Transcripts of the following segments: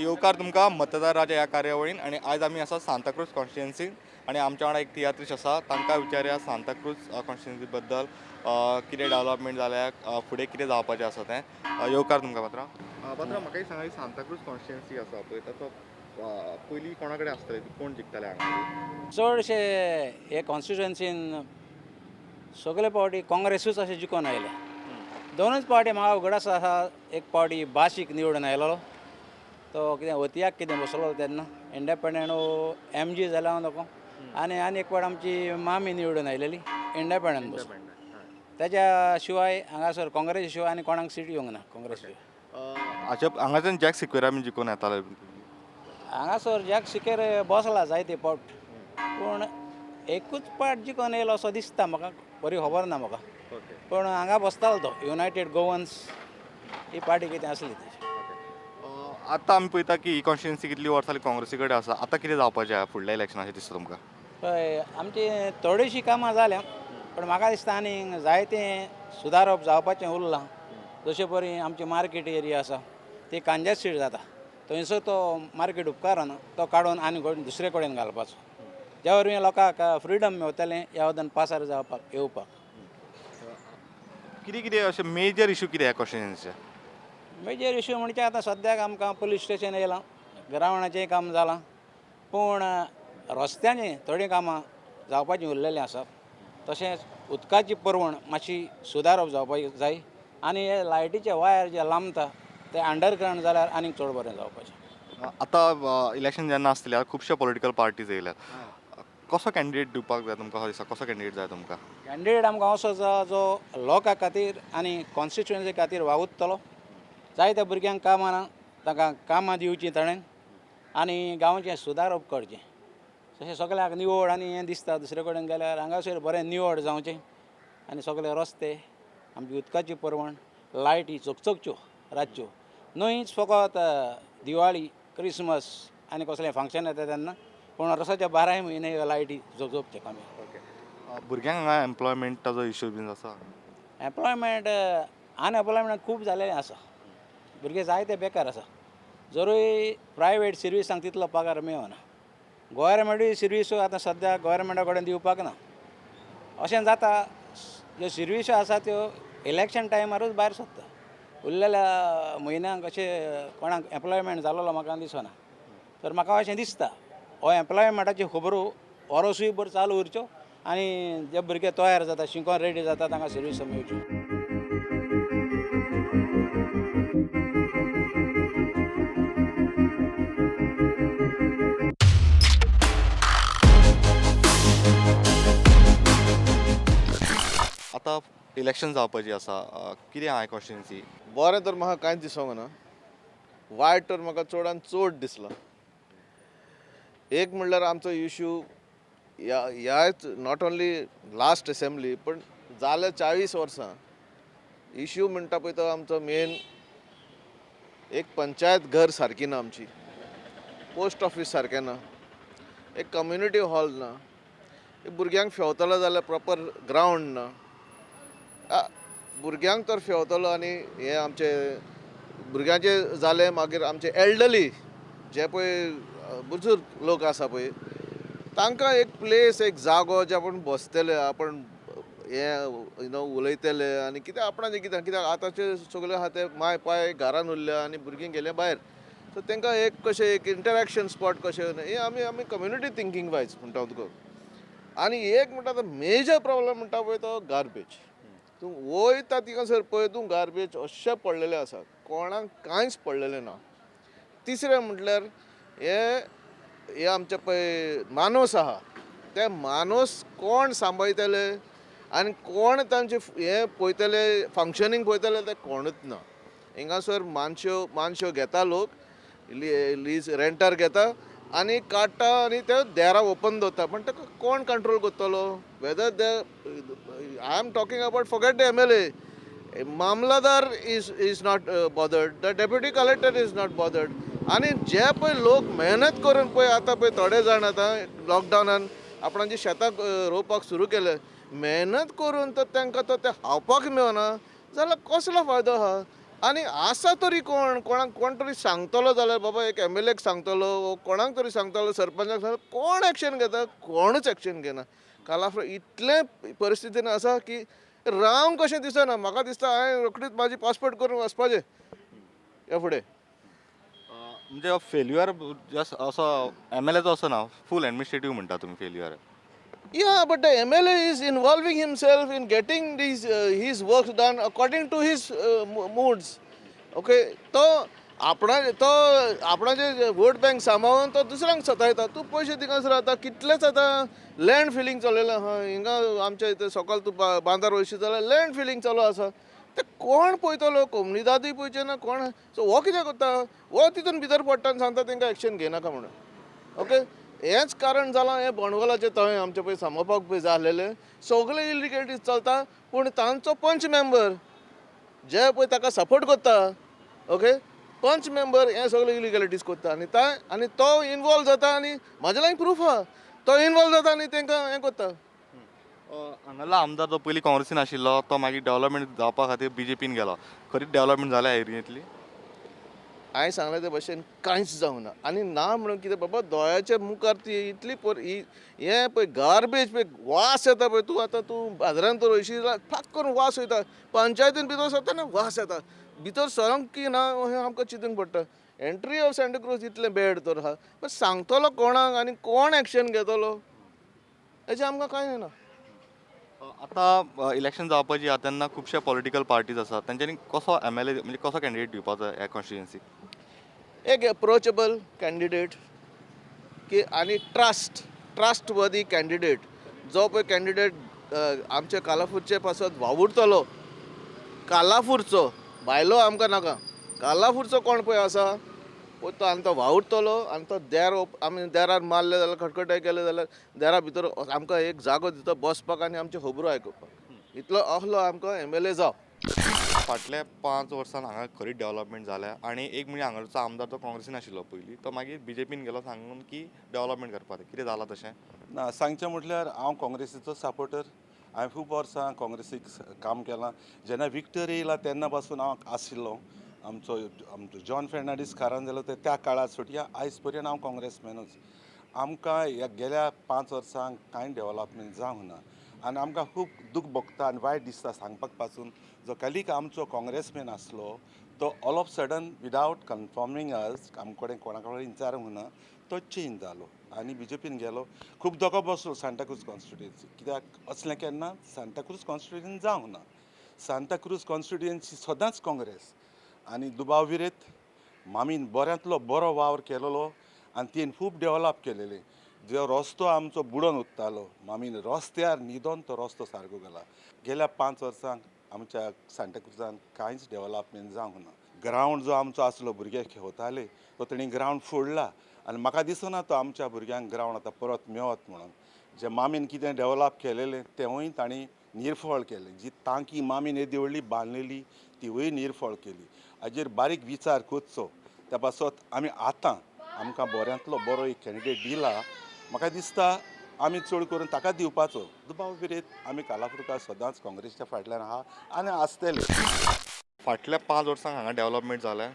येवकार तुमकां मतदार राजा ह्या कार्यावळीन आनी आयज आमी आसा सांताक्रूज कॉन्स्टिट्युएन्सीन आनी आमच्या वांगडा एक तियात्रीश आसा. तांकां विचारया सांताक्रूज कॉन्स्टिट्युएन्सी बद्दल कितें डेवलपमेंट जाल्या, फुडें कितें जावपाचें आसा तें. येवकार तुमकां पात्रांव. पात्रांव, म्हाका एक सांगा, ही सांताक्रूज कॉन्स्टिट्युएन्सी आसा पळय, ताचो पयलीं कोणा कडेन आसताले, कोण जिखताले हांगा? चडशे हे कॉन्स्टिट्युएन्सीन सगळे पावटी काँग्रेसूच अशें जिखून आयले. दोनूच पावटी म्हाका उगडास आसा, एक पावटी बाशीक निवडून आयलेलो, तो कितें ओतयाक कितें बसलो तेन्ना इंडिपेंडंट एम जी जाल्या नको, आनी आनी एक पावट आमची मामी निवडून आयलेली इंडिपेंडंट बसून. त्याच्या शिवाय हांगासर काँग्रेसी शिवाय आनी कोणाक सीट येवंक ना काँग्रेसी. हाचे हांगाच्यान जॅक सिक्वेरा बी जिखून येताले. हांगासर जॅक सिकेर बसला जायते पावट, पूण एकूच पावट जिखून येयलो असो दिसता म्हाका, बरी खबर ना म्हाका. पूण हांगा बसतालो तो युनायटेड गोवन्स ही पार्टी कितें आसली तेजी. आतां आमी पळयता की ही कॉन्स्टिट्युएन्सी कितली वर्सां काँग्रेसी कडेन आसा, आतां कितें जावपाचें आहा फुडल्या इलेक्शनाचें दिसता तुमकां? हय, आमची थोडीशीं कामां जाल्या, पूण म्हाका दिसता आनीक जायतें सुदारप जावपाचें उरलां. जशे परी आमची मार्केट एरिया आसा ती कंजेस्टेड जाता, थंयसर तो मार्केट उपकारना, तो काडून आनी दुसरे कडेन घालपाचो, ज्या वरवीं लोकांक फ्रिडम मेवतलें ह्या वटेन पासार जावपाक येवपाक. कितें कितें अशें मेजर इशू कितें ह्या कॉन्स्टिट्युएन्सीचे? मेजर इशू म्हणजे आतां सद्याक आमकां पुलीस स्टेशन येयलां, ग्रावंडाचें काम जालां, पूण रस्त्यांनी थोडीं कामां जावपाचीं उरलेलीं आसात. तशेंच उदकाची पुरवण मातशी सुदारप जावपाक जाय, आनी हे लायटीचे वायर जे लांबता ते अंडरग्रावंड जाल्यार आनीक चड बरें जावपाचें. आतां इलेक्शन जेन्ना आसतलें, आतां खुबशे पॉलिटिकल पार्टीज येयल्यात, कसो कॅन्डिडेट दिवपाक जाय तुमकां? दिसता कसो कॅन्डिडेट जाय तुमकां? कॅन्डिडेट आमकां असो जाय जो लोकां खातीर आनी कॉन्स्टिट्युएन्सी खातीर वावुरतलो. जायत्या भुरग्यांक कामां ना, तांकां कामां दिवचीं ताणें, आनी गांवचें सुदारप करचें. तशें सगळ्याक निवळ आनी हें दिसता दुसरे कडेन गेल्यार हांगासर बरें निवळ जावचें, आनी सगळे रस्ते, आमची उदकाची पुरवण, लायटी चकचकच्यो रातच्यो, न्हयच फकत दिवाळी, क्रिसमस आनी कसलें फंक्शन येता तेन्ना, पूण वर्साच्या 12 म्हयने ह्यो लायटी चकचकच्यो कमी. ओके, भुरग्यांक हांगा एम्प्लॉयमेंटाचो इशू बीन आसा? एम्प्लॉयमेंट अनएम्प्लॉयमेंट खूब जालेलें आसा, भुरगे जायते बेकार आसा. जरूय प्रायवेट सर्विसांक तितलो पगार मेळना, गोवोरमेंटूय सर्वीस आतां सद्या गोवोरमेंटा कडेन दिवपाक ना. अशें जाता, ज्यो सर्विसो आसा त्यो इलेक्शन टायमारूच भायर सोदता, उरलेल्या म्हयन्यांक अशें कोणाक एम्प्लॉयमेंट जालोलो म्हाका दिसना. तर म्हाका अशें दिसता हो एम्प्लॉयमेंटाच्यो खबरो वरोसूय भर चालू उरच्यो, आनी जे भुरगे तयार जाता, शिकोन रेडी जाता, तांकां सर्वीस मेळच्यो. आतां इलेक्शन जावपाची आसा, कितें आहा कॉन्स्टिट्युएन्सी? बरें तर म्हाका कांयच दिसोंक ना, वायट तर म्हाका चडान चड दिसलां. एक म्हणल्यार आमचो इशू ह्याच not only last assembly पण जाल्या 40 वर्सां इशू म्हणटा पळय तो आमचो मेन एक पंचायत घर सारकी ना, आमची पोस्ट ऑफीस सारकें ना, एक कम्युनिटी हॉल ना, एक भुरग्यांक फेवतलो जाल्यार प्रॉपर ग्रावंड ना. भुरग्यांक तर फेवतलो आनी हे आमचे भुरग्यांचे जालें, मागीर आमचे एल्डली जे पळय बुजुर्ग लोक आसा पळय तांकां एक प्लेस, एक जागो जे आपूण बसतले, आपूण हें you know उलयतले आनी कितें आपणाचें कितें कित्याक आतांचे सगळे आहा ते माय पाय घरान उरल्या आनी भुरगीं गेले भायर, सो तांकां एक कशें एक इंटरेक्शन स्पॉट कशें हें आमी आमी कम्युनिटी थिंकींग वायज म्हणटा हांव तुका. आनी एक म्हणटा तो मेजर प्रॉब्लम म्हणटा पळय तो गार्बेज. तूं वयता थिंगासर पळय तूं गार्बेज अशें पडलेलें आसा, कोणाक कांयच पडलेलें ना. तिसरें म्हटल्यार हे हे आमचे पळय मानोस आहा, ते मानोस कोण सांबाळटले आनी कोण तांचे हें पळयतले, फंक्शनींग पळयतले ते कोणूच ना. हिंगासर मानश्यो मानश्यो घेता लोक, लीज रेंटार घेता आनी काडटा आनी ते देरां ओपन दवरता, पण ताका कोण कंट्रोल करतलो? Whether the I am talking about forget the MLA, Mamlatdar is not bothered, the deputy collector is not bothered. आनी जे पळय लोक मेहनत करून पळय आतां पळय थोडे जाण आतां लॉकडावनान आपणाची शेतां रोवपाक सुरू केले, मेहनत करून तर तांकां तो तें खावपाक मेळना जाल्यार कसलो फायदो आहा? आनी आसा तरी कोण कोणाक कोण तरी सांगतलो जाल्यार बाबा एक एमएलएक सांगतलो वो कोणाक तरी सांगतलो, सरपंचाक सांगतलो, कोण एक्शन घेता? कोणूच एक्शन घेना. कालाफरा इतलें परिस्थितीन आसा की रावंक कशें दिसना. म्हाका दिसता हांवें रोखडीच म्हाजी पासपोर्ट करून वचपाचें ह्या फुडें. म्हणजे फेल्युअर जस्ट असो एमएलएचो असो ना, फूल एडमिनिस्ट्रेटीव म्हणटा तुमी failure. Yeah, but the MLA is involving himself in getting these his works done according to his moods. Okay, तो आपणा तो आपणाचे वोट बँक सांबाळून तो दुसऱ्यांक सतायता. तूं पयशे थिंगासर आतां कितलेच आतां लँड फिलींग चलयलें आहा हिंगा आमच्या इथं सकाळ तूं बांदार वयशी जाल्यार लँड फिलींग चालू आसा, ते कोण पळयतलो? कोमुनिदादूय पळयचें ना कोण. सो हो कितें करता, हो तितून भितर पडटा आनी सांगता तांकां एक्शन घेयनाका म्हणून. ओके, हेंच कारण जालां हें बोंडवलाचें तळें आमचें पळय सांबाळपाक पळय जालेलें, सगळें इलिगलिटीज चलता, पूण तांचो पंच मेंबर जे पळय ताका सपोर्ट करता, ओके, पंच मेंबर हें सगळें इलिगलिटीज करता आनी आनी तो इनवॉल्व जाता आनी म्हाजे लागीं प्रूफ आहा, तो इनवॉल्व जाता आनी तांकां हें करता. हांगालो आमदार जो पयलीं काँग्रेसीन आशिल्लो तो मागीर डेव्हलपमेंट जावपा खातीर बीजेपीन गेलो, खरीच डेव्हलपमेंट जाल्या एरियेंतली? हांवें सांगलें ते भशेन कांयच जावना. आनी ना म्हणून कितें बाबा दोळ्याच्या मुखार ती इतली हें पळय गार्बेज पळय वास येता पळय, तूं आतां तूं बाजारान तर वयशी जाल्यार फाक करून वास वयता, पंचायतीन भितर सरता ना वास येता, भितर सरोंक की ना हें आमकां चिंतूंक पडटा. एंट्री ऑफ सांताक्रूज इतलें बॅड तर आहा, बट सांगतलो कोणाक आनी कोण एक्शन घेतलो हेचें आमकां कांय ना. आतां इलेक्शन जावपाची आहा तेन्ना खुबशे पॉलिटिकल पार्टीज आसात, तेंच्यांनी कसो एमएलए म्हणजे कसो कॅन्डिडेट दिवपाचो ह्या कॉन्स्टिट्युएन्सीक? एक एप्रोचेबल कॅन्डिडेट की आनी ट्रस्टवर्दी कॅन्डिडेट, जो पळय कॅन्डिडेट आमच्या कालापूरचे पासत वावुरतलो, कालापूरचो भायलो आमकां नाका, कालापूरचो कोण पळय आसा पळय तो आनी तो वावुरतलो आनी तो देर आमी देरार मारले जाल्यार खटखटाय केले जाल्यार देरा भितर आमकां एक जागो दिता बसपाक आनी आमच्यो खबरो आयकुपाक, इतलो असलो आमकां एमएलए जावं. फाटल्या 5 वर्सान हांगा खरी डेव्हलपमेंट जाल्या आनी एक म्हणजे हांगाचो आमदार तो काँग्रेसीन आशिल्लो पयलीं, तो मागीर बीजेपीन गेलो सांगून की डेव्हलपमेंट करपाक, कितें जालां तशें ना? सांगचें म्हटल्यार हांव काँग्रेसीचो सपोर्टर, हांवें खूब वर्सां काँग्रेसीक काम केलां. जेन्ना विक्टर येयला तेन्ना पासून हांव आशिल्लो, आमचो आमचो जॉन फेर्नांडीस खारान जालो ते त्या काळार सुटया आयज पर्यंत हांव काँग्रेसमॅनूच. आमकां ह्या गेल्या 5 वर्सांक कांय डेव्हलपमेंट जावंक ना आनी आमकां खूब दूख भोगता आनी वायट दिसता सांगपाक पासून. जो कलीक आमचो काँग्रेसमॅन आसलो तो all of sudden without confirming us, आम कडेन कोणा कडेन विचारूंक ना, तो चेंज जालो आनी बीजेपीन गेलो. खूब धोको बसलो सांताक्रूज कॉन्स्टिट्युएन्सी, कित्याक असलें केन्ना सांताक्रूज कॉन्स्टिट्युएन्सी जावंक ना. सांताक्रूज कॉन्स्टिट्युएन्सी सदांच काँग्रेस आनी दुबाव विरेत मामीन बऱ्यांतलो बरो वावर केलेलो आनी तिणें खूब डेवलप केलेलें. जो रस्तो आमचो बुडोन उरतालो मामीन रस्त्यार न्हिदोन तो रस्तो सारको केला. गेल्या 5 वर्सांक आमच्या सांताक्रुजान कांयच डेवलपमेंट जावंक ना. ग्रावंड जो आमचो आसलो भुरगे खेळताले तो तेणी ग्रावंड फोडला आनी म्हाका दिसना तो आमच्या भुरग्यांक ग्रावंड आतां परत मेळत म्हणून. जे मामीन कितें डेवलप केलेलें तेंवूय तांणी निर्फळ केलें. जी टांकी मामीन येदी व्हडली बांदलेली तिवूय निर्फळ केली. हाजेर बारीक विचार करचो त्या पासत आमी आतां आमकां बऱ्यांतलो बरो एक कॅन्डिडेट दिला, म्हाका दिसता आमी चड करून ताका दिवपाचो. दुबाव विरेत आमी कालापूरकार सदांच काँग्रेसच्या फाटल्यान आहा आनी आसतले. फाटल्या 5 वर्सांक हांगा डेव्हलपमेंट जालें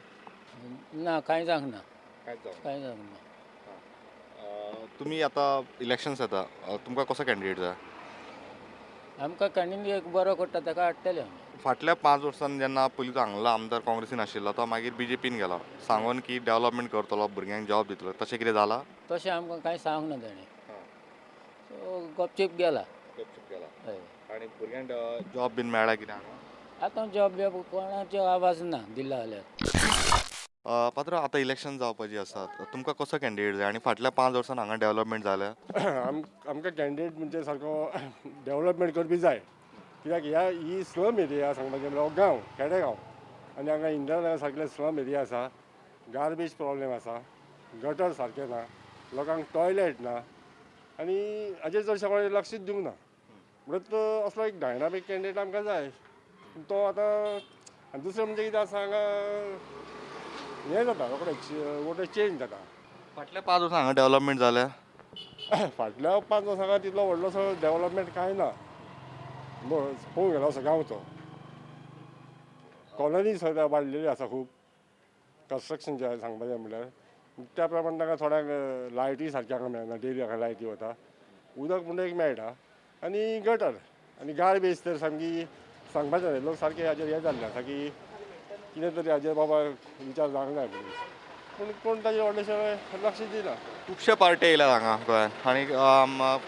ना? कांय जावंक ना, कांय जावंक ना. तुमी आतां इलेक्शन्स येता, तुमकां कसो कॅन्डिडेट जाय? आमकां कॅन्डिडेट बरो करता ताका हाडटले आमी. फाटल्या 5 वर्सांनी जेन्ना पयलींचो हांगलो आमदार काँग्रेसीन आशिल्लो तो मागीर बीजेपीन गेलो, सांगून की डेव्हलपमेंट करतलो, भुरग्यांक जॉब दितलो, तशें कितें जालां? तशें आमकां कांय सांगूंक ना ताणें, सो गपचीप गेला. हय. आनी भुरग्यांक जॉब बीन मेळ्ळा कितें हांगा? आतां जॉब बिॉब कोणाचो आवाज ना दिला जाल्यार. पात्रो, आतां इलेक्शन जावपाची आसा, तुमकां कसो कॅन्डिडेट जाय आनी फाटल्या 5 वर्सांनी हांगा डेव्हलपमेंट जाल्या? आमकां कॅन्डिडेट म्हणजे सारको डेव्हलपमेंट करपी जाय, कित्याक ह्या ही स्लम एरिया सांगपाचें म्हणल्यार हो गांव खेडेगांव आनी हांगा इंदिरा सारकेले स्लम एरिया आसा, गार्बेज प्रॉब्लेम आसा, गटर सारकें ना, लोकांक टॉयलेट ना आनी हाजेर चडशें कोणें लक्षूच दिवंक ना. म्हणून असलो एक डायनामीक कॅन्डिडेट आमकां जाय तो आतां. आनी दुसरें म्हणजे कितें आसा, हांगा हें जाता रोखडें वोटर चेंज जाता. फाटल्या 5 वर्सां हांगा डेव्हलपमेंट जाल्या? फाटल्या 5 वर्सां तितलो व्हडलोसो डेव्हलपमेंट कांय ना, पळोवंक गेलो असो गांवचो. कॉलनी सद्या वाडलेली आसा खूब, कन्स्ट्रक्शन जें सांगपाचें म्हणल्यार त्या प्रमाणे तांकां थोड्यांक लायटी सारक्यो हांगा मेळना, डेली हांगा लायटी वता, उदक म्हणटा एक मेळटा आनी गटर आनी गार्बेज तर सामकी सांगपाचें न्हय. लोक सारके हाजेर हें जाल्ले आसा की कितें तरी हाजेर बाबा विचार जावंक जाय म्हणून, पूण कोण ताजेर व्हडलेशें लक्ष दिना. खुबशे पार्टी येयल्यात हांगा गोंयांत आनी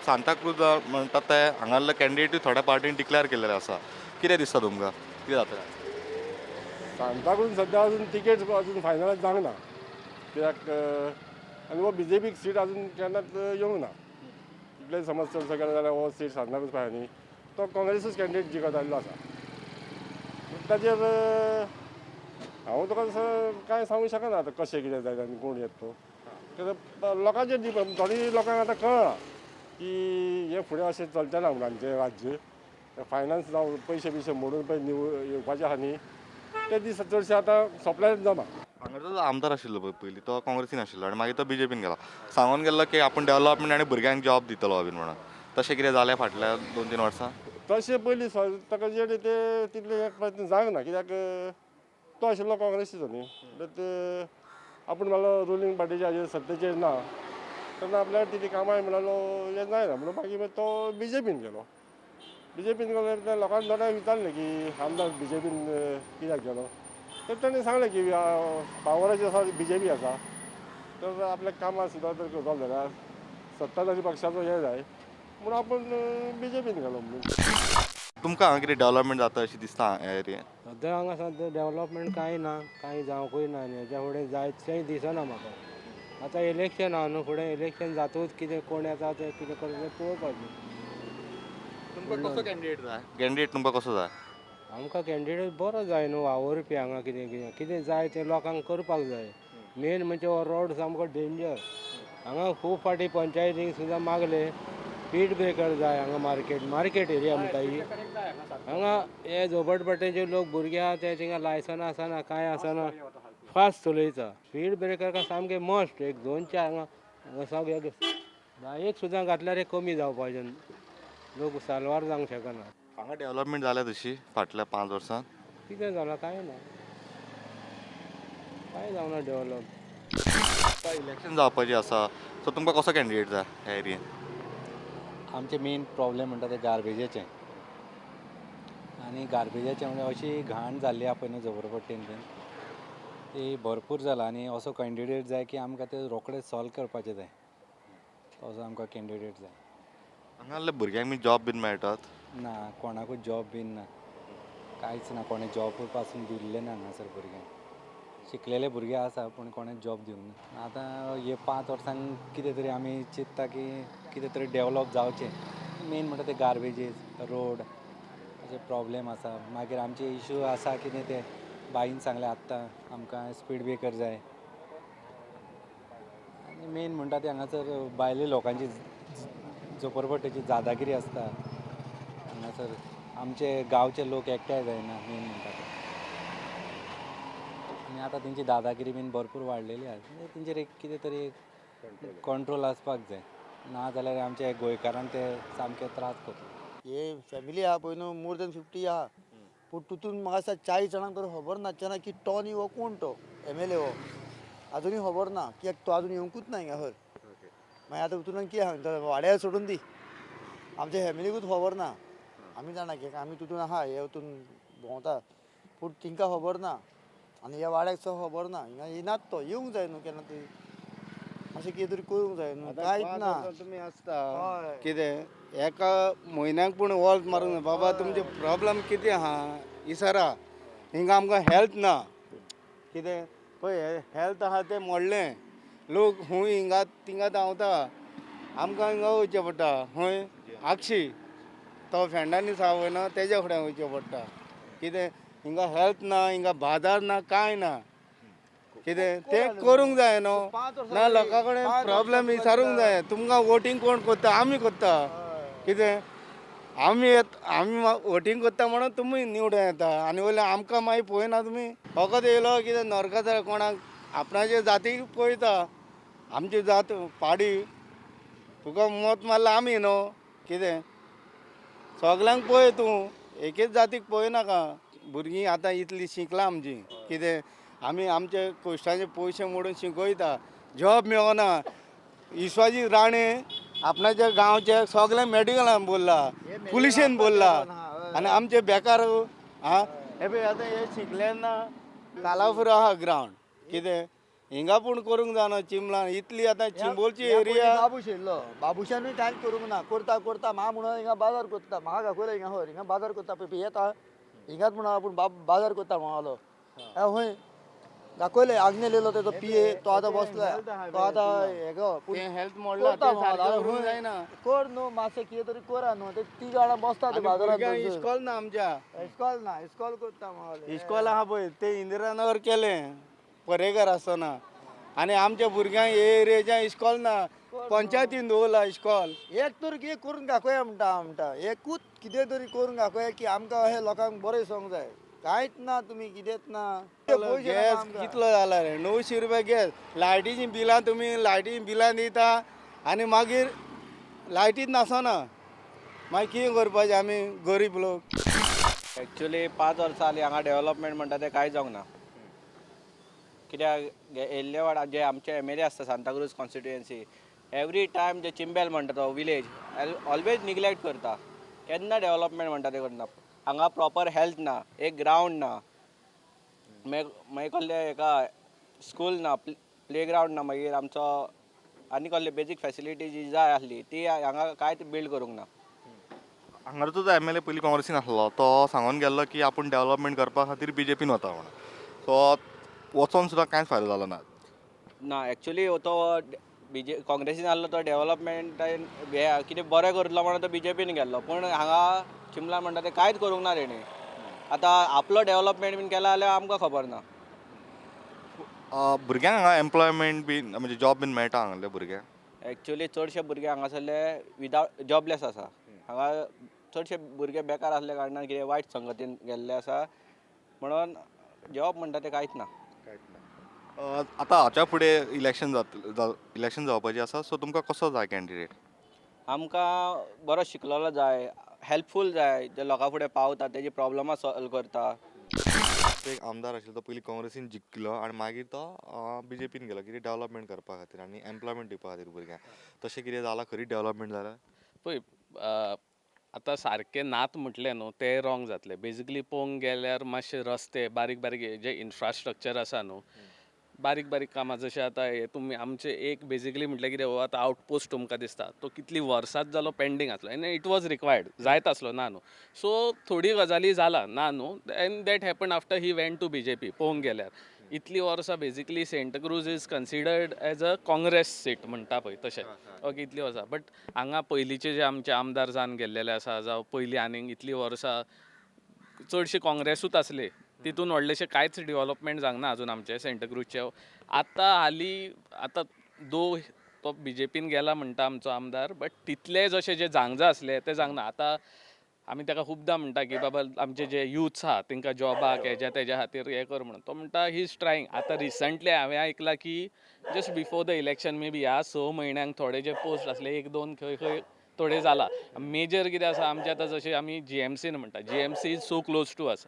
सांताक्रूज म्हणटात ते हांगासरले कॅन्डिडेटूय थोड्या पार्टीन डिक्लेअर केल्लेले आसा, कितें दिसता तुमकां कितें जातलें? सांताक्रूज सद्या अजून तिकेट अजून फायनलायज जावंक ना, कित्याक आनी हो बीजेपीक सीट अजून केन्नाच येवंक ना. इतलें समज चडसो केलो जाल्यार हो सीट सांताक्रूज पाय न्ही, तो काँग्रेसूच कॅन्डिडेट जिखत आयिल्लो आसा. ताजेर हांव तुका तसो कांय सांगूंक शकना आतां कशें कितें जायत आनी कोण येत तो, कित्याक लोकांचेर डिपेंड. थोडी लोकांक आतां कळ्ळां की हें फुडें अशें चलचें ना म्हणून आमचें राज्य फायनान्स जावं पयशे बियशे मोडून पळय येवपाचे आहा न्ही, ते दीस चडशे आतां सोंपल्यार जमा. हांगाचो जो आमदार आशिल्लो पळय पयलीं तो काँग्रेसीन आशिल्लो आनी मागीर तो बीजेपीन गेला, सांगून गेल्लो की आपूण डेव्हलपमेंट आनी भुरग्यांक जॉब दितलो बीन म्हणून, तशें कितें जालें फाटल्या 2-3 वर्सां? तशें पयलीं ताका जे ते तितले प्रयत्न जावंक ना, कित्याक तो आशिल्लो काँग्रेसीचो न्ही, बट आपूण म्हणलो रुलींग पार्टीच्या हाजेर सत्तेचेर ना तेन्ना आपल्याक तितली कामां म्हणलो हें जायना म्हणून मागीर तो बीजेपीन गेलो. बीजेपीन गेलो तेन्ना लोकांक थोड्यांक विचारलें की आमदार बीजेपीन कित्याक गेलो, तर ताणें सांगलें की पावराचेर आसा बीजेपी आसा, तर आपल्या कामां सुद्दां जर करतलो जाल्यार सत्ताधारी पक्षाचो हें जाय म्हणून आपूण बीजेपीन गेलो म्हणून. तुमकां हांगा कितें डेव्हलपमेंट जाता अशें दिसता ह्या एरियेन? सद्या हांगा सद्या डेव्हलपमेंट कांय ना, कांय जावंकूय ना आनी हेज्या फुडें जायतशेंय दिसना म्हाका. आतां इलेक्शन आहा न्हू, फुडें इलेक्शन जातूच कितें कोण येता तें कितें करता तें पळोवपाचें. तुमकां कसो कॅन्डिडेट जाय? कॅन्डिडेट तुमकां कसो जाय? आमकां कॅन्डिडेट बरो जाय न्हू, वावुरपी हांगा कितें कितें कितें जाय तें लोकांक करपाक जाय. मेन म्हणजे हो रोड सामको डेंजर, हांगा खूब फावटी पंचायतीक सुद्दां मागले स्पीड ब्रेकर जाय हांगा, मार्केट मार्केट एरिया म्हणटा ही. हांगा हे झोपडपट्टेचे लोक भुरगे आहा ते थिंगा लायसन्स आसना कांय आसना, फास्ट चलयता. स्पीड ब्रेकर का सामकें मस्ट, एक 2-4 हांगा सगळे एक सुद्दां घातल्यार कमी जावपाचें, लोक साल्वार जावंक शकना. हांगा डेव्हलपमेंट जाल्या तशी फाटल्या 5 वर्सां? कितें जालां कांय ना, कांय जावना डेव्हलप. इलेक्शन जावपाचें आसा, सो तुमकां कसो कॅन्डिडेट जाय ह्या एरियेन? आमचें मेन प्रॉब्लेम म्हणटा तें गार्बेजाचें, आनी गार्बेजाचें म्हणजे अशी घाण जाल्ली आहा पळय न्हू झोपडपट्टेन ती भरपूर जाला आनी असो कॅन्डिडेट जाय की आमकां ते रोखडेच सॉल्व करपाचें जाय, तसो आमकां कॅन्डिडेट जाय. हांगासरल्या भुरग्यांक बी जॉब बीन मेळटात? ना, कोणाकूच जॉब बीन ना, कांयच ना, कोणें जॉब पासून दिल्लें ना हांगासर भुरग्यांक. शिकलेले भुरगे आसा पूण कोणें जॉब दिवंक ना. आतां हे 5 वर्सांक कितें तरी आमी चिंत्ता की कितें तरी डेवलप जावचें. मेन म्हणटा ते गार्बेजीस, रोड अशे प्रॉब्लेम आसा. मागीर आमचे इशू आसा कितें ते बाईन सांगलें आत्तां आमकां स्पीड ब्रेकर जाय. आनी मेन म्हणटा ते हांगासर भायले लोकांची झोपडपट्टेची दादागिरी आसता हांगासर, आमचे गांवचे लोक एकठांय जायना मेन म्हणटा ते. आनी आतां तेंची दादागिरी बीन भरपूर वाडलेली आसा, तेंचेर एक कितें तरी कंट्रोल आसपाक जाय, ना जाल्यार आमच्या गोंयकारांक ते सामके त्रास करता. हे फॅमिली आहा पळय न्हू, मोर दॅन 50 आहा, पूण तितून म्हाका दिसता 40 जाणांक तर खबर नाचचें ना की टॉनी हो कोण, तो MLA हो आजुनूय खबर ना, कित्याक तो आजून येवंकूच ना हिंगासर. मागीर आतां तितून कितें सांगता, वाड्यार सोडून दी, आमच्या फॅमिलीकूच खबर ना. आमी जाणा की आमी तितून आहा, हे वतून भोंवता, पूण तिंकां खबर ना आनी ह्या वाड्याक सो खबर ना. हिंगा येनात, तो येवंक जाय न्हू केन्ना तरी, मातशें कितें तरी करूंक जाय न्हू, कांयच ना. तुमी आसता कितें एका म्हयन्याक पूण वॉल्त मारूंक जाय, बाबा तुमचे प्रॉब्लम कितें आहा इसारा. हिंगा आमकां हेल्थ ना, कितें पळय हेल्थ आहा तें मोडलें, लोक खूंय हिंगा थिंगा धांवता, आमकां हिंगा वयचें पडटा. खंय आक्षी तो फेर्नांडीस आहा पळय न्हू तेज्या फुड्यान वयचें पडटा. कितें हिंगा हेल्थ ना, हिंगा बाजार ना, कांय ना, कितें तें करूंक जाय न्हू. ना लोकां कडेन प्रॉब्लम विचारूंक जाय. तुमकां वोटींग कोण करता? आमी करता. कितें आमी आमी वोटींग करता म्हणून तुमी निवडून येता आनी वयल्यान आमकां मागीर पळयना तुमी. फकत येयलो कितें नरकाचो कोणाक आपणाचे जातीक पळयता, आमची जात पाडी, तुका मत मारला आमी न्हू. कितें सगल्यांक पळय तूं, एकेच जातीक पळयनाका. भुरगीं आतां इतलीं शिकलां आमचीं, कितें आमी आमचे कश्टाचे पयशे मोडून शिकयता, जॉब मेळना. विश्वाजीत राणे आपणाच्या गांवचे सगळे मेडिकलान बोल्ला, पुलिशेन बोल्ला, आनी आमचे बेकार आं हे पळय आतां हे शिकले ना. कालाफुर आहा ग्रावंड, कितें हिंगा पूण करूंक जायना. चिंबलान इतली आतां चिंबोलची एरिया बाबूश येयल्लो, बाबूशानूय कांयच करूंक ना. करता करता म्हाका म्हणून हिंगा बाजार करता, म्हाका दाखयलो हिंगा हय हिंगा बाजार करता पळय येता हिंगाच म्हणून आपूण बाजार करता म्हणलो. हय दाखयलें, आग्नेल येयलो तेजो पी ए, तो आतां बसला, तो आतां हेगो हेल्थ मोडला, कर न्हू मातशें कितें तरी करा न्हू. ते तीग जाणां बसता ते बाजारांत. इस्कॉल ना आमच्या, इस्कॉल ना, इस्कॉल करता म्हणले. इस्कॉल आहा पळय ते इंदिरानगर केलें पर्येकार आसतना, आनी आमच्या भुरग्यांक हे एरियेच्या इस्कॉल ना, पंचायतीन दवरला इस्कॉल. एक तर कितें करून दाखोवया म्हणटा, म्हणटा एकूच कितें तरी करून दाखोवया की आमकां अशें लोकांक बरें दिसूंक जाय. कांयच ना, तुमी कितेंच ना. गॅस कितलो जाला रे, 900 रुपया गॅस. लायटीचीं बिलां तुमी लायटीचीं बिलां दिता आनी मागीर लायटीच नासना, मागीर कितें करपाचें आमी गरीब लोक. एक्चुली 5 वर्सां जालीं हांगा डेवलपमेंट म्हणटा तें कांय जावंक ना. कित्याक येयल्ले वाडा जे आमचे एम एल ए आसता सांताक्रूज कॉन्स्टिट्युएन्सी, एवरी टायम जे चिंबेल म्हणटा तो विलेज ऑलवेज निग्लेक्ट करता, केन्ना डेवलपमेंट म्हणटा तें करना. हांगा प्रॉपर हेल्थ ना, एक ग्रावंड ना, मागीर कसले हेका स्कूल ना, प्ले ग्रावंड ना, मागीर आमचो आनी कसले बेजीक फेसिलिटी जी जाय आसली ती हांगा कांयच बिल्ड करूंक ना. हांगाचो जो एम एल ए पयलीं काँग्रेसीन आसलो तो सांगून गेल्लो की आपूण डेवलपमेंट करपा खातीर बी जे पीन वता म्हणून, सो वचोन सुद्दां कांयच फायदो जालो ना. ना एक्चुली तो बीजे काँग्रेसीन आहलो तो डेवलपमेंट हे कितें बरें करतलो म्हणून तो बी जे पीन गेल्लो, पूण हांगा चिंबला म्हणटा तें कांयच करूंक ना तेणी. आतां आपलो डेवलपमेंट बीन केला जाल्यार आमकां खबर ना. भुरग्यांक हांगा एम्प्लॉयमेंट बीन म्हणजे जॉब बीन मेळटा हांगासरल्या भुरग्यांक? एक्चुली चडशे भुरगे हांगासरले विदावट जॉबलेस आसा. हांगा चडशे भुरगे बेकार आसल्या कारणान कितें वायट संगतीन गेल्ले आसा, म्हणून जॉब म्हणटा तें कांयच ना. आतां हाच्या फुडें इलेक्शन जातलें, इलेक्शन जावपाचें आसा, सो तुमकां कसो जाय कॅन्डिडेट? आमकां बरो शिकलेलो जाय, हेल्पफूल जाय, जे लोकां फुडें पावता, तेजी प्रॉब्लमां सॉल्व करता. एक आमदार आशिल्लो तो पयलीं काँग्रेसीन जिखलो आनी मागीर तो बी जे पीन गेलो कितें डेवलपमेंट करपा खातीर आनी एम्प्लॉयमेंट दिवपा खातीर भुरग्यांक. तशें कितें जालां? खरी डेवलपमेंट जालां? पळय आतां सारकें नात म्हटलें न्हू तें रोंग जातलें. बेजिकली पळोवंक गेल्यार मातशे रस्ते बारीक बारीक जे इन्फ्रास्ट्रक्चर आसा न्हू, बारीक बारीक कामां जशें आतां हे तुमी आमचे एक बेजिकली म्हटल्यार कितें, हो आतां आवटपोस्ट तुमकां दिसता तो कितली वर्सांच जालो पेंडींग आसलो आनी it was required, जायत आसलो ना न्हू. सो थोडी गजाली जाला ना न्हू, and that happen after he went to B J P. पळोवंक गेल्यार इतली वर्सां basically Santa Cruz is considered as a Congress seat म्हणटा पळय तशें, ओके, इतली वर्सां. बट हांगा पयलींचे जे आमचे आमदार जावन गेल्लेले आसा, जावं पयलीं आनीक इतली वर्सां चडशे काँग्रेसूच आसले, तितून व्हडलेशें कांयच डिवलपमेंट जावंक ना अजून आमचें सेंटाक्रूजचें. आतां हालीं आतां दो तो बी जे पीन गेला म्हणटा आमचो आमदार, बट तितले जशें जे जावंक जाय आसले ते जावंक ना. आतां आमी ताका खुबदां म्हणटा की बाबा आमचे जे युथ्स आहा तांकां जॉबाक हेज्या तेज्या खातीर हें कर म्हणून, तो म्हणटा he is trying. आतां रिसंटली हांवें आयकलां की just before the election maybe ह्या 6 म्हयन्यांक थोडे जे पोस्ट आसले 1-2 खंय खंय थोडे जाला. मेजर कितें आसा आमचें आतां जशें आमी जी एम सीन म्हणटा, G M C is so close to us.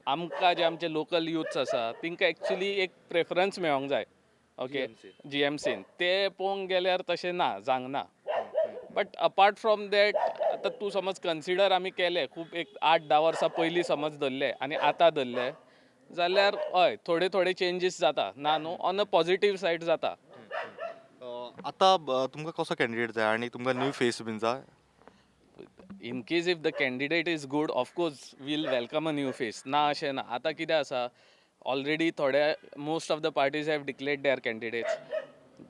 आमकां जे आमचे लोकल युथ्स आसा तांकां एक्चुली एक प्रेफरन्स मेळोंक जाय, ओके, जी एम सीन. ते पळोवंक गेल्यार तशें ना, जावंक ना. बट अपार्ट फ्रॉम that आतां आतां तूं समज कन्सिडर आमी केले खूब एक 8-10 वर्सां पयलीं समज धरले आनी आतां धरले जाल्यार हय थोडे थोडे चेंजीस जाता, ना न्हू, ऑन अ पॉझिटीव सायड जाता. आतां तुमकां कसो कॅन्डिडेट जाय आनी तुमकां न्यू फेस बीन जाय? In case if the candidate is good, of course we'll welcome a new face, ना अशें ना. आतां कितें आसा, ऑलरेडी थोडे most of the parties have declared their candidates,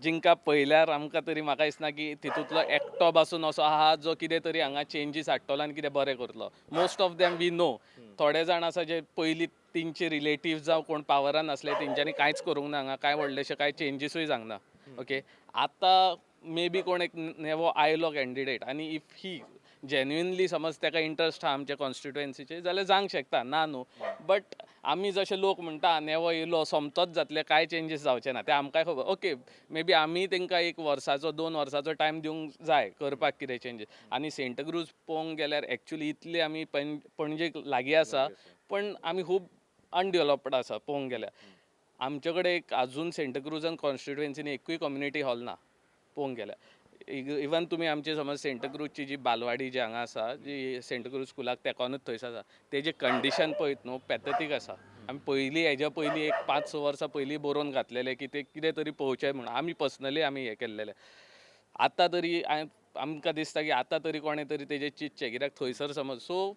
जिंकां पळयल्यार आमकां तरी म्हाका दिसना की तितूंतलो एकटो पासून असो आहा जो कितें तरी हांगा चेंजीस हाडटलो आनी कितें बरें करतलो. Most of them we know, थोडे जाण आसा जे पयलीं तेंचे रिलेटिव्स जावं कोण पावरान आसले तेंच्यांनी कांयच करूंक ना, हांगा कांय व्हडलेशें कांय चेंजीसूय जावंक ना. ओके, आतां मे बी कोण एक नवो आयलो कॅन्डिडेट आनी if he genuinely समज ताका इंट्रस्ट आहा आमच्या कॉन्स्टिट्युएन्सीचेर जाल्यार जावंक शकता, ना न्हू. बट आमी जशे लोक म्हणटा नेवो येयलो सोमतोच जातले, कांय चेंजीस जावचे ना, ते आमकांय खबर. ओके, मे बी आमी तांकां 1 वर्साचो 2 वर्साचो टायम दिवंक जाय करपाक कितें चेंजीस. आनी सेंटाक्रूज पळोवंक गेल्यार एक्चुली इतले आमी पणजेक लागीं आसा पण आमी खूब अनडेवलप्ड आसा पळोवंक गेल्यार. आमचे कडेन एक आजून सेंटाक्रूजान कॉन्स्टिट्युएन्सीन एकूय कम्युनिटी हॉल ना पळोवंक गेल्यार. इवन तुमी आमचे समज सेंटाक्रूजची जी बालवाडी जी हांगा आसा, जी सेंटाक्रूज स्कुलाक तेकोनूच थंयसर आसा, तेजें कंडिशन पळयत न्हू पॅथेटीक आसा. आमी पयलीं हेज्या पयलीं एक 5-6 वर्सां पयलीं बरोवन घातलेलें की ते कितें तरी पळोवचें म्हणून आमी पर्सनली आमी हें केल्लेलें. आतां तरी आमकां दिसता की आतां तरी कोणें तरी तेजें चिंतचें, कित्याक थंयसर समज सो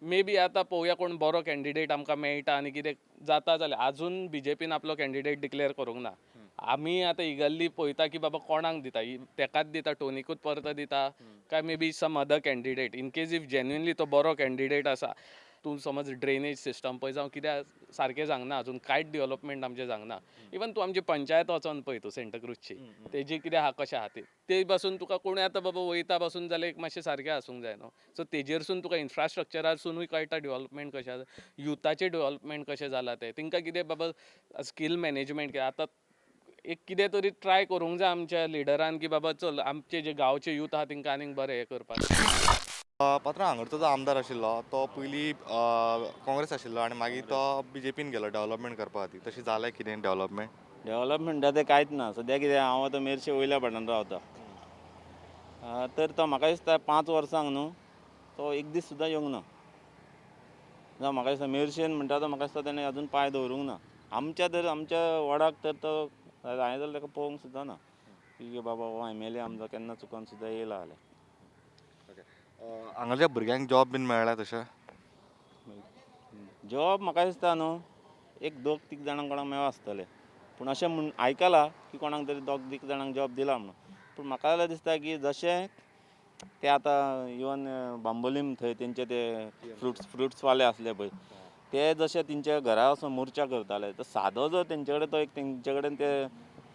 मे बी आतां पळोवया कोण बरो कॅन्डिडेट आमकां मेळटा आनी कितें जाता जाल्यार. आजून बीजेपीन आपलो कॅन्डिडेट डिक्लेअर करूंक ना. आमी आतां इगल्ली पळयता की बाबा कोणाक दिता, तेकाच दिता, टोनीकूच परतो दिता काय may be some other candidate. In case if genuinely तो बरो कॅन्डिडेट आसा, तूं समज ड्रेनेज सिस्टम पळय जावं कित्याक सारकें जावंक ना, अजून कांयच डेवलपमेंट आमचें जावंक ना. इवन तूं आमची पंचायत वचोन पळय तूं सेंटाक्रूजची, तेजी कितें आहा कशें आहा ते पासून तुका कोणूय आतां बाबा वयता पासून जाल्यार एक मातशें सारकें आसूंक जाय न्हू. सो तेजेरसून तुका इन्फ्रास्ट्रक्चरारसूनूय कळटा डेवलपमेंट कशें आसा, युथाचें डेवलपमेंट कशें जालां तें, तेंकां कितें बाबा स्कील मॅनेजमेंट कितें आतां एक कितें तरी ट्राय करूंक जाय आमच्या लिडरान की बाबा चल आमचे जे गांवचे यूथ आहा तेंकां आनीक बरें हें करपाक. पात्रांव, हांगाचो जो आमदार आशिल्लो तो पयलीं काँग्रेस आशिल्लो आनी मागीर तो बीजेपीन गेलो डेवलपमेंट करपा खातीर, तशें जालें कितें डेवलपमेंट? डेवलपमेंट म्हणटा तें कांयच ना सद्या. कितें हांव आतां मेरशे वयल्या भाटान रावता, तर तो म्हाका दिसता 5 वर्सांक न्हू तो एक दीस सुद्दां येवंक ना. जावं म्हाका दिसता मेरशेन म्हणटा तो म्हाका दिसता तेणें अजून पांय दवरूंक ना. आमच्या तर आमच्या वॉर्डाक तर तो हांवें जाल्यार ताका पळोवंक सुद्दां ना की बाबा हो एम.एल.ए. आमचो केन्ना चुकोन सुद्दां येयला जाल्यार. हांगाच्या भुरग्यांक जॉब बीन मेळ्ळा तशें? जॉब म्हाका दिसता न्हू एक 2-3 जाणांक कोणाक मेळ्ळा आसतलें, पूण अशें म्हूण आयकलां की कोणाक तरी 2-3 जाणांक जॉब दिला म्हणून. पूण म्हाका जाल्यार दिसता की जशें ते आतां इवन बांबोलीम थंय तेंचे ते फ्रुट्सवाले आसले पळय, ते जशे तेंच्या घरा वचून मोर्चा करताले, तर सादो जर तेंचे कडेन तो एक तेंचे कडेन ते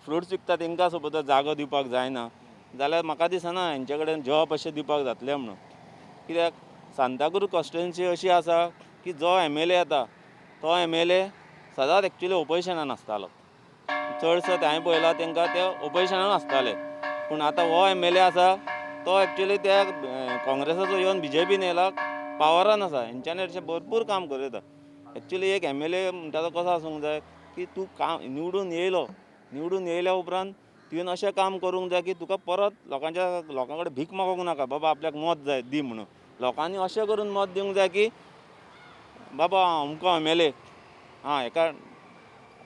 फ्रुट्स विकता तेंकां सुद्दां जागो दिवपाक जायना जाल्यार म्हाका दिसना हेंचे कडेन जॉब अशें दिवपाक जातलें म्हणून. कित्याक सांताक्रूज कॉन्स्टिट्युएन्सी अशी आसा की जो एम.एल.ए. येता तो एम.एल.ए. सदांच एक्चुली ओपोजिशनान आसतालो, चडसो हांवें पळयला तेंकां ते ओपोजिशनान आसताले. पूण आतां हो एम.एल.ए. आसा तो एक्चुली त्या काँग्रेसाचो येवन बीजेपीन येयला, पावरान आसा, हेंच्यांनी अशें भरपूर काम करूं येता. एक्चुली एक एम.एल.ए. म्हणटा तो कसो आसूंक जाय की तूं काम निवडून येयलो, निवडून येयल्या उपरांत तुवें अशें काम करूंक जाय की तुका परत लोकांच्या लोकां कडेन भीक मागूंक नाका, बाबा आपल्याक मत जाय दी म्हणून. लोकांनी अशें करून मत दिवंक जाय की बाबा अमको एम.एल.ए. आं हेका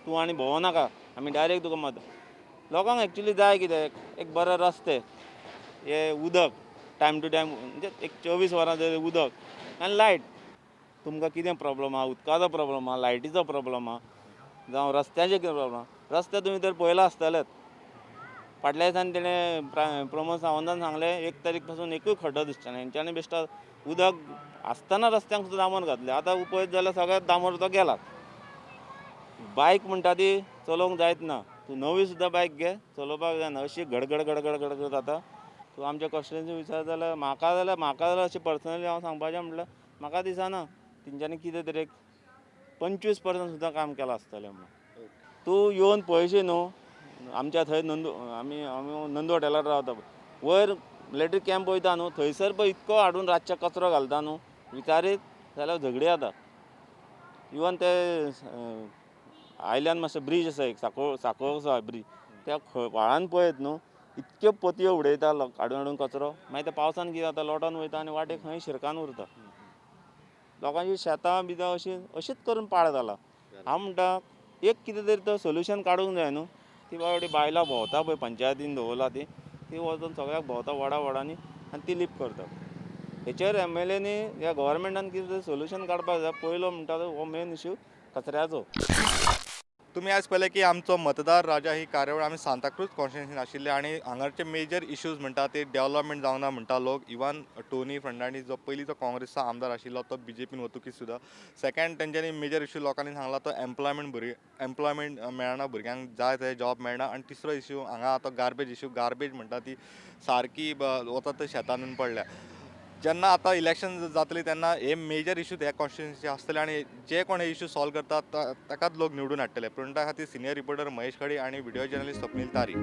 तूं आनी भोंवो नाका, आमी डायरेक्ट तुका मत. लोकांक एक्चुली जाय कितें, एक बरे रस्ते, हे उदक टायम टू टायम, म्हणजे एक 24 वरां जर उदक आनी लायट. तुमकां कितें प्रॉब्लम आहा, उदकाचो प्रॉब्लम आहा, लायटीचो प्रॉब्लम आहा, जावं रस्त्याचे कितें प्रॉब्लम आहा. रस्ते तुमी तर पळयला आसतलेच, फाटल्या दिसांनी तेणें प्रमोद सावंतान सांगलें 1 तारीख पासून एकूय खड्डो दिसचो ना. हेंच्यांनी बेश्टा उदक आसतना रस्त्यांक सुद्दां डांबर घातलें, आतां पळयत जाल्यार सगळ्यात डांबर तो गेला. बायक म्हणटा ती चलोवंक जायत ना, तूं नवी सुद्दां बायक घे चलोवपाक जायना, अशी गडगड गडगड गडगड जाता. तूं आमच्या कॉन्स्टिट्युएन्सी विचार जाल्यार म्हाका जाल्यार अशें पर्सनली हांव सांगपाचें म्हटल्यार म्हाका दिसना तेंच्यांनी कितें तरी एक 25% सुद्दां काम केलां आसतलें म्हणून. तूं येवन पळयशी न्हू आमच्या थंय नंदू, आमी नंदू हॉटेलार रावता, वयर मिलिटरी कॅम्प वयता न्हू थंयसर पळय इतको हाडून रातचे कचरो घालता न्हू विचारीत जाल्यार झगडी जाता. इवन ते आयल्यान मातसो ब्रीज आसा एक साको कसो आहा ब्रीज, त्या व्हाळान पळयत न्हू इतक्यो पोतयो उडयता लोक हाडून हाडून कचरो, मागीर ते पावसान कितें जाता लोटोन वयता आनी वाटेक खंय शिरकान उरता. लोकांची शेतां बितां अशीं अशीच करून पाड जाला. हांव म्हणटा एक कितें तरी तो सोल्युशन काडूंक जाय न्हू. ती बाबडी बायलां भोंवता पळय पंचायतीन दवरला ती, ती वचून सगळ्याक भोंवता वडा वडांनी आनी ती लिप करता. हेचेर एमएलएनी ह्या गव्हर्मेंटान कितें तरी सोल्युशन काडपाक जाय. पयलो म्हणटा तो हो मेन इश्यू कचऱ्याचो. तुमी आयज पळयलें की आमचो मतदार राजा ही कार्यावळ आमी सांताक्रूज कॉन्स्टिट्युएन्सीन आशिल्ले आनी हांगाचे मेजर इश्यूज म्हणटा ते डेव्हलपमेंट जावना ना म्हणटा लोक. इवन टोनी फर्नांडीस जो पयलींचो काँग्रेसचो आमदार आशिल्लो तो बीजेपीन वतकीच सुद्दां. सेकंड तेंच्यांनी मेजर इश्यू लोकांनी सांगला तो एम्प्लॉयमेंट, भुरगे एम्प्लॉयमेंट मेळना, भुरग्यांक जाय थंय जॉब मेळना. आनी तिसरो इश्यू हांगा आतां गार्बेज इश्यू. गार्बेज म्हणटा ती सारकी वता थंय शेतान पडल्या. जेन्ना आतां इलेक्शन जातली तेन्ना हे मेजर इश्यू ह्या कॉन्स्टिट्युएन्सीचे आसतले आनी जे कोण हे इश्यू सॉल्व करतात ताकाच लोक निवडून हाडटले. प्रिंटा खातीर सिनियर रिपोर्टर महेश खडी आनी व्हिडिओ जर्नलिस्ट स्वप्नील तारी.